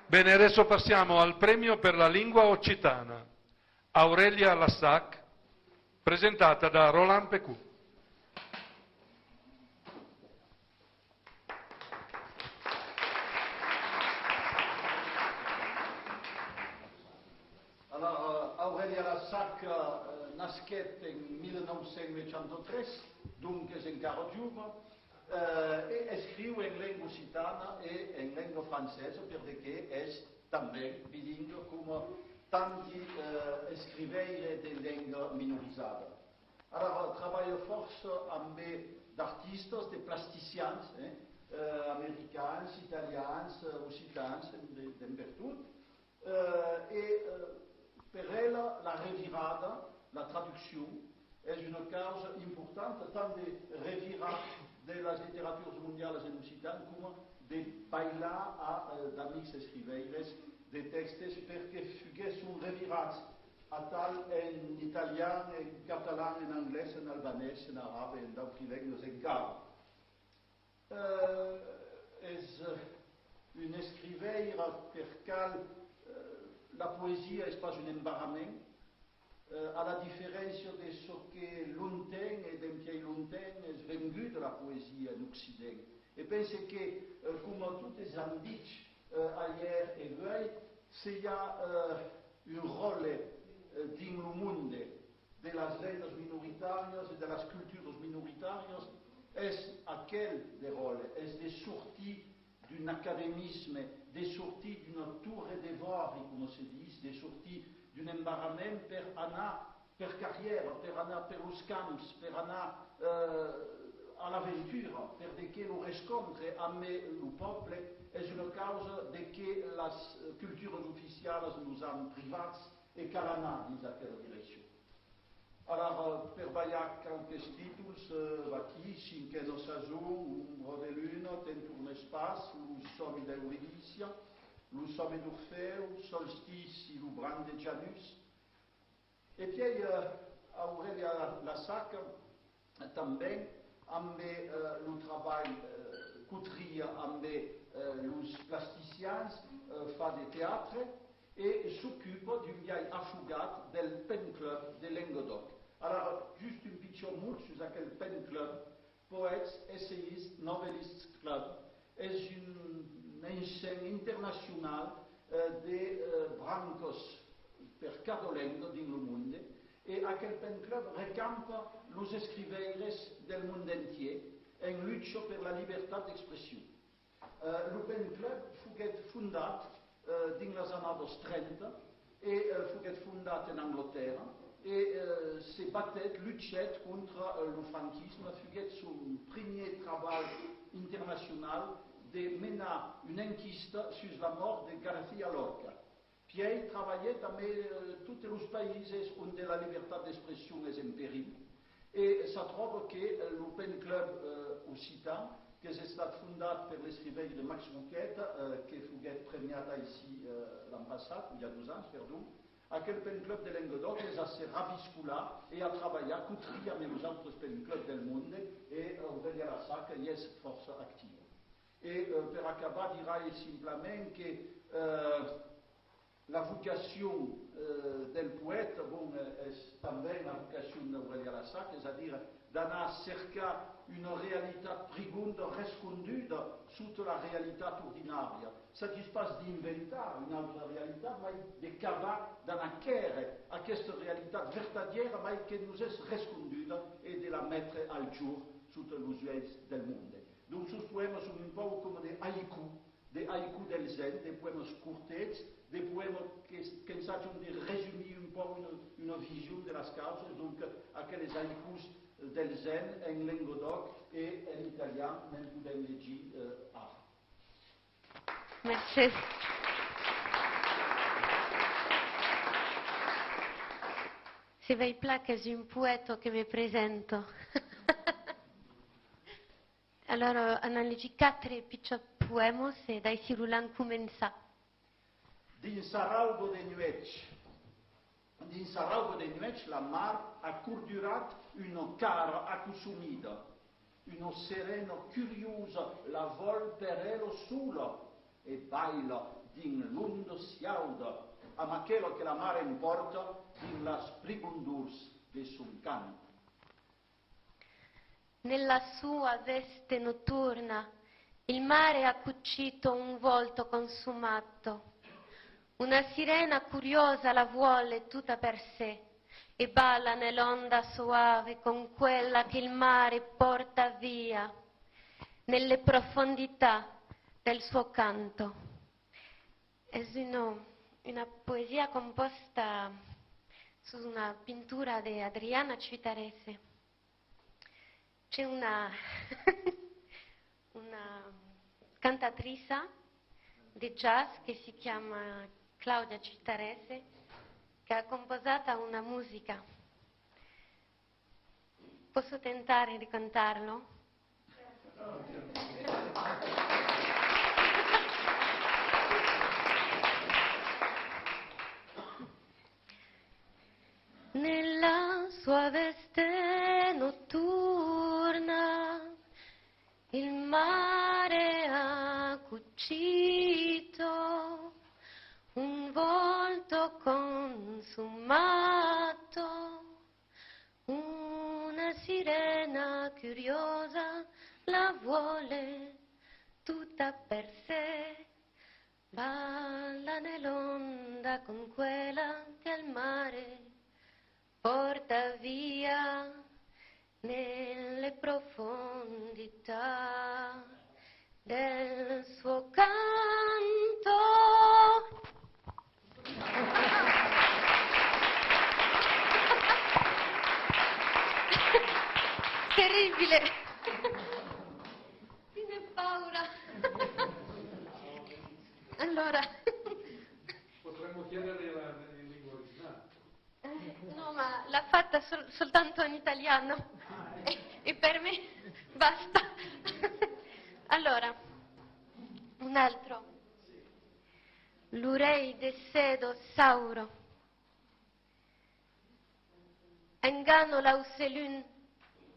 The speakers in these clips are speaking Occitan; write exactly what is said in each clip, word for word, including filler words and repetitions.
Bene, adesso passiamo al premio per la lingua occitana. Aurelia Lassac, presentata da Roland Pecou. Alors, euh, Aurelia Lassac, euh, nasquèt en mil nòu cents ochanta tres, donc es encara jove, euh, e escriu en lenga occitana e en lenga francesa, per de que es tanben bilingüe coma tanti, euh, escriveires de lenga minorizada. Alara, trabalha fòrça ambe d'artistas, de plasticians, eh, eh, americans, italians, eh, occitans, de, d'en pertot. Eh, e, eh, per ela, la revirada, la traduccion, es una causa importanta, tant de revirar de las literaturas mondialas en occitan coma de bailar a, eh, d'amics escriveires de tèxtes per que fuguèsson revirats atal en italian, en catalan, en anglés, en albanés, en arabe, en d'auti lengas encara. Eh, es, eh, un escriveire per qual, eh, la poesia es pas un embarrament, eh, a la diferéncia de çò que longtemps e dempièi longtemps es venguda la poesia en Occident. E pense que, eh, coma totes an dich, eh, aièr e uèi, se i a, eh, un ròtle, eh, dins lo monde de las lengas minoritàrias e de las culturas minoritàrias, es aquel de ròtle, es de sortir d'un academisme, de sortir d'una torre de vòri, coma se ditz, de sortir d'un embarrament per anar per carrièra, per anar per los camps, per anar, eh, a l'aventura, per de que lo rescontre ambe lo pòble es una causa de que las culturas oficialas nos an privats e cal anar dins aquela direccion. Alara, per balhar qualques títols, eh, vaquí, Cinquena sason, Ombra de luna, Te'n tornes pas, Lo sòmi d'Euridicia, Lo sòmi d'Orfèu, Solstici, Lo brand de Janus. E pièi, eh, Aurelia Lassac, tanben, ambe, eh, lo trabalh, eh, cotria ambe, eh, los plasticians, eh, fa de teatre e s'ocupa d'un biais afogat del Pen Club de Lengadòc. Alara, just un pichon mot sus aquel Pen Club, Poets, Essayists, Novelists Club, es un ensems internacional, eh, de, eh, brancas per cada lenga dins lo monde, e aquel Pen Club recampa los escriveires del mond entièr en lucha per la libertat d'expression. Eh, lo Pen Club foguèt fondat, eh, dins las annadas trenta e, eh, foguèt fondat en Anglatèrra e, eh, se batèt, luchèt contra, eh, lo franquisme, foguèt son primièr trabalh internacional de menar una enquista sus la mòrt de García Lorca. Pièi trabalhèt ambe, eh, totes los païses onte la libertat d'expression es en perilh, e s'atròba que, eh, lo Pen Club, eh, occitan, qu'es estat fondat per l'escriveire Max Rouquette, eh, que foguèt premiat aicí, eh, l'an passat, i a dos ans, perdon, aquel Pen Club de Lengadòc es a se raviscolar e a trabalhar, cotria ambe los autres Pen Club del monde, e Aurelia Lassac i es fòrça activa. E, eh, per acabar, dirai simplament que, eh, la vocacion, eh, del poèta, bon, eh, es tanben la vocacion d'Aurelia Lassac, es a dire d'anar cercar una realitat prigonda, resconduda sota la realitat ordinària. S'agís pas d'inventar una autra realitat, mai de cavar, d'anar quèrre aquesta realitat vertadièra, mai que nos es resconduda, e de la metre al jorn sota los uèlhs del monde. Donc, sos poèmas son un pauc coma de haïku, de haïku del zen, de poèmas cortets, de poèmas que, qu'ensajan de resumir un pauc una, una vision de las causas. Donc, aqueles haïkus del zen en lengadòc e en italian, ne'n podèm legir, eh, ara. Mercés. Se vei plan qu'es un poèta que me presenta. Alora, anam legir quatre pichòts poèmas e d'aicí lo vam començar. Dins sa rauba de nuèch, dins sa rauba de nuèch, la mar a cordurat una cara acosumida. Una serena curiosa la vòl per ela sola e baila dins l'onda siauda, amb aquela que la mar empòrta dins las prigondors de son cant. Nella sua veste notturna, il mare ha cucito un volto consumato. Una sirena curiosa la vuole tutta per sé e balla nell'onda soave con quella che il mare porta via nelle profondità del suo canto. Es una, una poesia composta sus una pintura de Adriana Citarese. C'è una, una cantatrice di jazz che si chiama Claudia Citarese, che ha composato una musica. Posso tentare di cantarlo? Nella sua veste notturna il mare ha cucito un volto consumato, una sirena curiosa la vuole tutta per sé. Balla nell'onda con quella che il mare porta via nelle profondità del suo canto. Terribile! Tiene paura. Allora. Potremmo chiedere la, in lingua originale. Eh, no, ma l'ha fatta sol-, soltanto in italiano. E, e per me basta. Allora, un altro. L'urei de sedo sauro. Engano l'aucelun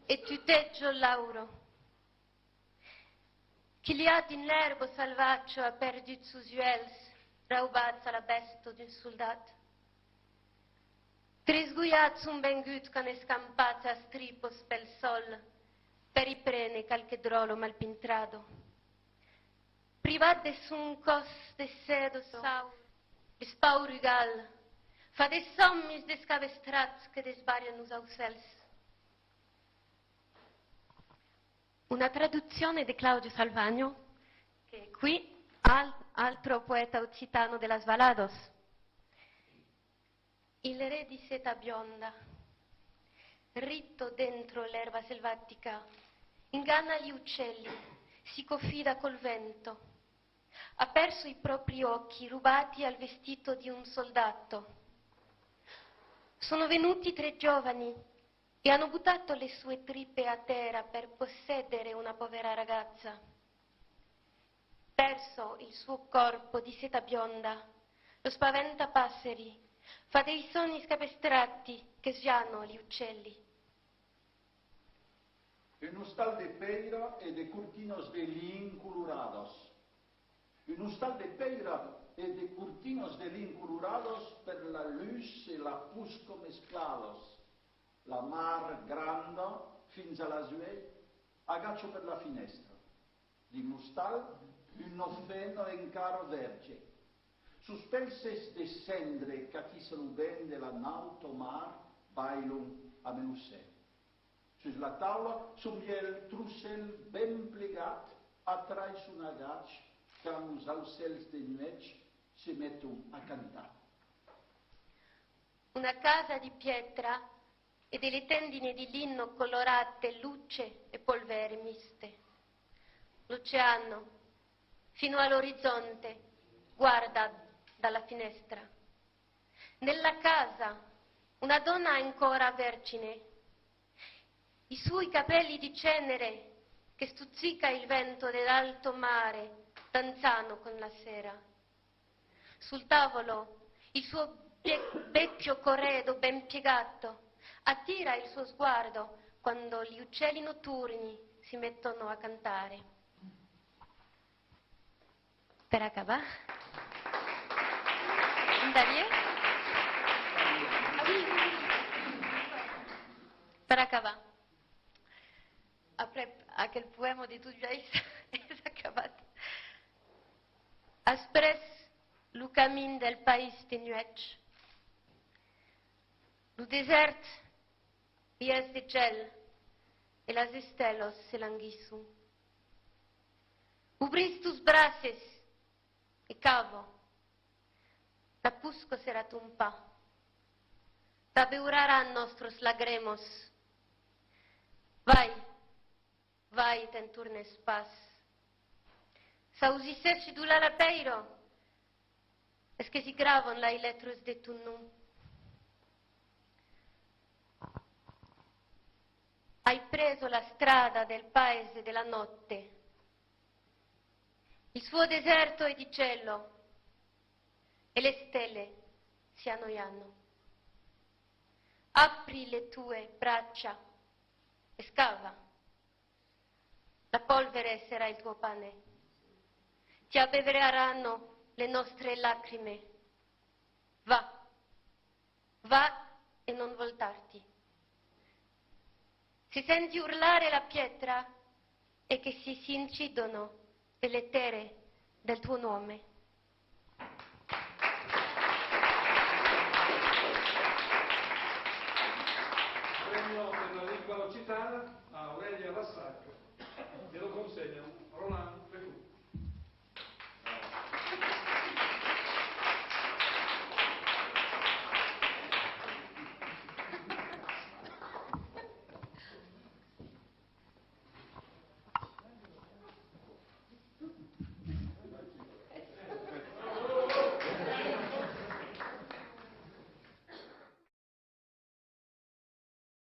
e tutegio l'auro. Quilhat dins l'èrba salvatja a perdut sos uèlhs raubats a la vèsta d'un soldat. Tresgolhats son venguts qu'an escampat sas tripas pel sòl per i prene qualque dròlla malpintrada. Privat de son còs de seda sauro, despaurut gal, fa de sòmis descabestrats que desbarran los aucèls. Una traduzione di Claudio Salvagno, che è qui, al-, altro poeta occitano delle Svalados. Il re di seta bionda, ritto dentro l'erba selvatica, inganna gli uccelli, si confida col vento. Ha perso i propri occhi, rubati al vestito di un soldato. Sono venuti tre giovani e hanno buttato le sue tripe a terra per possedere una povera ragazza. Perso il suo corpo di seta bionda, lo spaventa passeri, fa dei sogni scapestrati che sviano gli uccelli. Un ostal de pèira e de cortinas de lin coloradas. Un ostal de pèira e de cortinas de lin coloradas per la lutz e la posca mescladas. La mar granda, fins a las uèlhs, agacha per la finèstra. Dins l'ostal, una femna encara vèrge. Sos pèlses de cendre qu'aquissan lo vent de la nauta mar bailan amb lo cèl. Sus la taula, son vièlh trocèl ben plegat atrai son agach quand los aucèls de nuèch se meton a cantar. Una casa di pietra e delle tendine di lino colorate, luce e polvere miste. L'oceano, fino all'orizzonte, guarda dalla finestra. Nella casa, una donna ancora vergine, i suoi capelli di cenere che stuzzica il vento dell'alto mare danzano con la sera. Sul tavolo il suo ve-, vecchio corredo ben piegato attira il suo sguardo quando gli uccelli notturni si mettono a cantare. Per acabar. Daniel? Ah oui, oui, oui. Per acabar. Après aquel poèma de tot biais, es acabat. Après lo camin del país de nuèch, lo desèrt i es de gèl e las estelas se languisson. Obrís tos braces e cava, la posca serà ton pas, t'abeuraràn nòstras lagremas. Vai, vai, te'n tornes pas. S'ausissèssi dolar la pèira, es que s'i gravan las letras de ton nom. Ai presa la strada del paese de la notte. Il suo deserto è di cielo e le stelle si annoiano. Apri le tue braccia e scava. La polvere sarà il tuo pane. Ti abbeverarano le nostre lacrime. Va, va e non voltarti. Si senti urlare la pietra e che si, si incidono le lettere del tuo nome.